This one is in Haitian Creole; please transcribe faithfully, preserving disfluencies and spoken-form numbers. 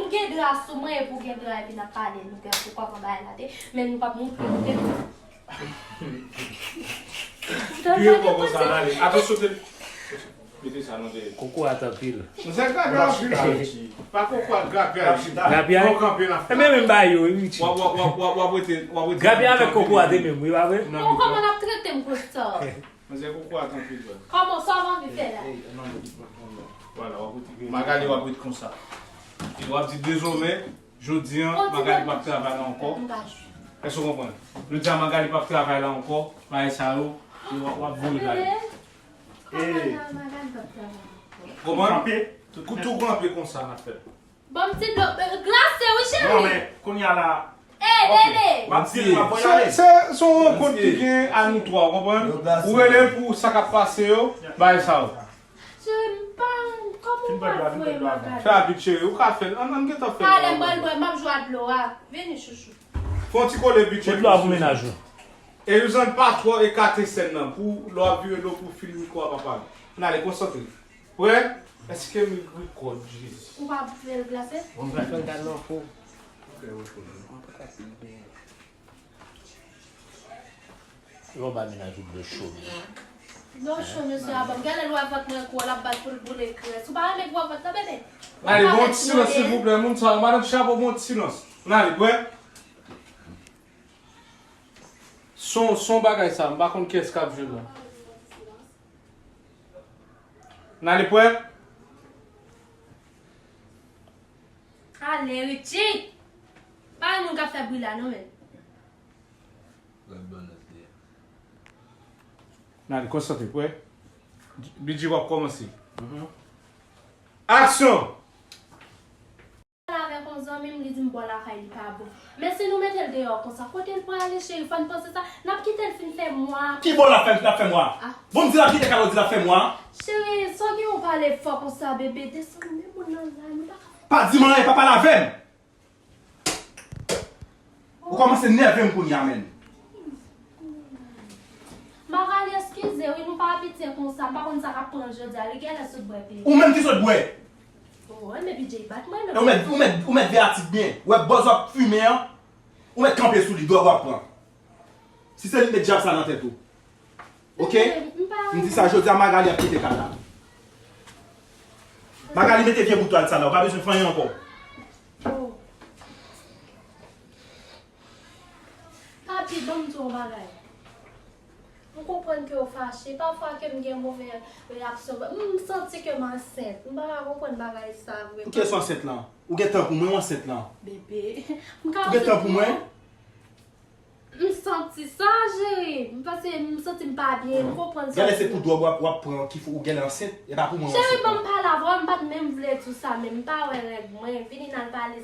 Ou gen dra sou mwen, epi w gen dra, epi n ap pale, nou gen pou kòman bagay la te, men nou p ap montre nou te. Li repon konsa, n ale. Atansyon, te. Mete sa nan dèyè. Kokorat anpil. Mwen se grape anpil la, Richie. Pa kokorat, grape a, Richie. Grape a? Fò w kanpe nan. E men menm ba yo, wi, Richie. W ap, w ap, w ap, w ap, w ap rete, w ap rete. Grape avèk kokorat e menm, wi, pa vre? Ou kòman n ap trete m konsa? Manzè kokorat anpil, vre. Kòman sa w anvi fè la? Vwala, w ap rete. Magali, w ap rete konsa. E w ap di dezòmè, jodi a, Magali p ap travay la ankò. Èske w konprann? Jodi a, Magali p ap travay la ankò. Bagay sa yo, e w ap, w ap voye l ale. Konprann? Tou kanpe konsa n ap fè. Ban m ti dlo glase wi cheri. Non, men kounye a la. Ey bebe. M ap di l, m ap voye ale. Se, se yon rankont ki gen a nou twa, w konprann? Ou rele l pou sa k ap pase yo, bagay sa yo. Cheri, m pa, kòman w pral voye m ap gade? Fè rapid, cheri, ou ka fè l. Ann, ann gentan fè l. Talè m pral bwè, m ap jwe a dlo a. Vini, chouchou. Fè yon ti kole pitye. Kot lwa pou mennaj ou? E Youzan pa twò ekate sèn nan pou lè w ap vire do pou fil mikwo a pa pale. N ale konsantre. Prè? Èske m rekòd, Jezi? Ou pa vle l glase? Bon, m pral fè l gad nan fo. Yo ba mennaj ou dlo cho, mesye. Dlo cho, mesye a ban m. Gade lwa vant mwen kou, l ap bat pou l boule krès. Ou pa renmen gwo vant la, bebe? Ale, bon ti silans, silvouplè. Moun sa yo, madanm Chapo, bon ti silans. N ale, prè? Son, son bagay sa, m pa konn kiyès k ap jwe la. N ale, prè? Ale, Richie! Pa moun k ap fè bri la, non, men. N ale, konsantre, prè? Bidji w ap kòmanse. Aksyon! Pale avèk yon zanmi m, li di m bò lakay li pa bon. Men si nou mete l deyò konsa, kote l prale, cheri? Fò n panse sa. N ap kite l fin fè mwa. Ki bò l ap fè, l ap fè mwa? Bon, m di l ap kite kay la, w di l ap fè mwa? Cheri, sa w gen yon pale fò konsa, bebe? Desann men moun nan la, nou pa ka. Pa di m anyen, pa pale avè m! Ou kòmanse nève m kounye a, menn. Magali, eskize wi, nou pa abitye konsa, m pa konn sa k ap pran l jodi a, li genlè sot bwè plis. Ou menm ki sot bwè? Oh, men Bidji bat mwen, non. Ou mèt, ou mèt, ou mèt veye atik byen. Ou wè bòz w ap fimen an, ou mèt kanpe sou li, dwòg w ap pran. Si se li, met dyab sa nan tèt ou. Oke? M di sa jodi a, Magali ap kite kay la. Magali, mete vye boutwal sa la, ou pa bezwen fè anyen ankò. Oh. Papi, ban m di w yon bagay. M konprann ke w fache. Pafwa ke m gen move reyaksyon. M santi ke m ansent. M pa ka konprann bagay sa vre. Ou kiyès ou ansent lan? Ou gen tan pou mwen, ou ansent lan? Bebe, m ka ansent pou mwen? M santi sa, cheri. M panse, m santi m pa byen. M konprann sa. Genlè se pou dwòg w ap, w ap pran ki fè ou genlè ansent. E pa pou mwen ou ansent. Cheri, ban m pale avè w, m pa t menm vle di w sa, men m pa wè règ mwen. Vini n al pale sa.